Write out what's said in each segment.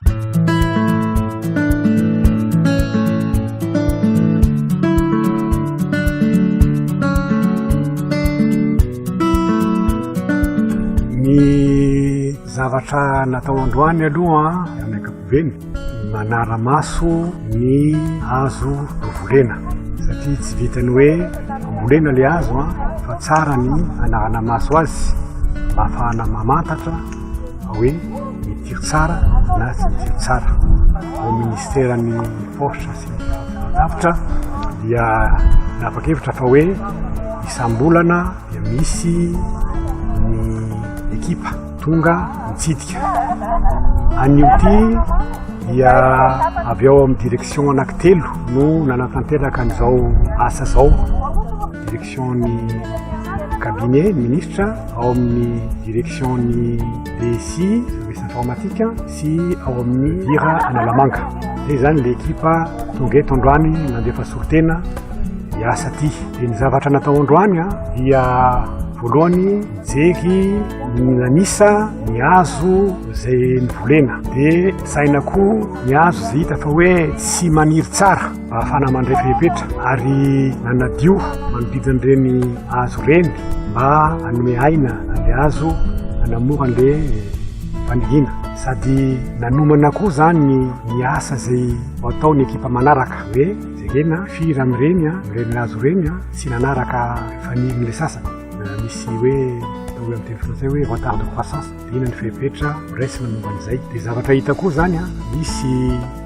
Ny zavatra natao androany aloha amin'ny ankapobeny, manara-maso ny hazo novolena satria tsy vitan'ny hoe ambolena ilay hazo fa tsara ny hanarana maso azy mba hahafahana mamantatra hoe mitiry tsara na tsy mitiry tsara. Ao ministeran'ny paositra sy ny fitaterana dia nanapa-kevitra fa hoe isam-bolana dia misy ny ekipa tonga mitsidika. Anio ity dia avy ao amin'ny direction anankitelo no nanatanteraka an'izao asa izao. Direction ny cabinet ny ministra, ao amin'ny direction ny DSI, service informatique, sy ao amin'ny Hira Analamanga. Izay izany ilay ekipa tonga eto androany nandefa solontena hiasa aty. Dia ny zavatra natao androany dia voalohany nijery ny nanisa ny hazo izay novolena. Dia saina koa ny hazo izay hita fa hoe tsy maniry tsara mba hahafahana mandray fepetra ary nanadio manodidina ireny hazo ireny mba hanome aina an'ilay hazo hanamora an'ilay faniriana. Sady nanomana koa izany ny ny asa izay ho ataon'ny ekipa manaraka hoe jerena firy amin'ireny ireny hazo ireny tsy nanaraka fanirin'ilay sasany. Misy hoe atao hoe amin'ny teny frantsay hoe retard de croissance. Dia inona ny fepetra horaisina momba an'izay. Dia zavatra hita koa izany, misy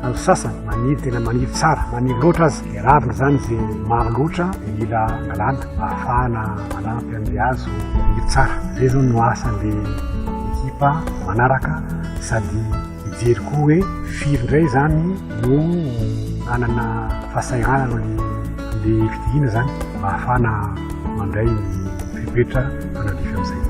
hazo sasany maniry tena maniry tsara, maniry loatra aza. Dia ravina izany izay maro loatra dia mila angalana mba hahafahana manampy an'ilay hazo maniry tsara. Izay izao no asan'ilay ekipa manaraka sady hijery koa hoe firy indray izany no hanana fahasahiranana amin'ilay fitiliana izany mba hahafahana mandray ny fepetra manandrify amin'izay.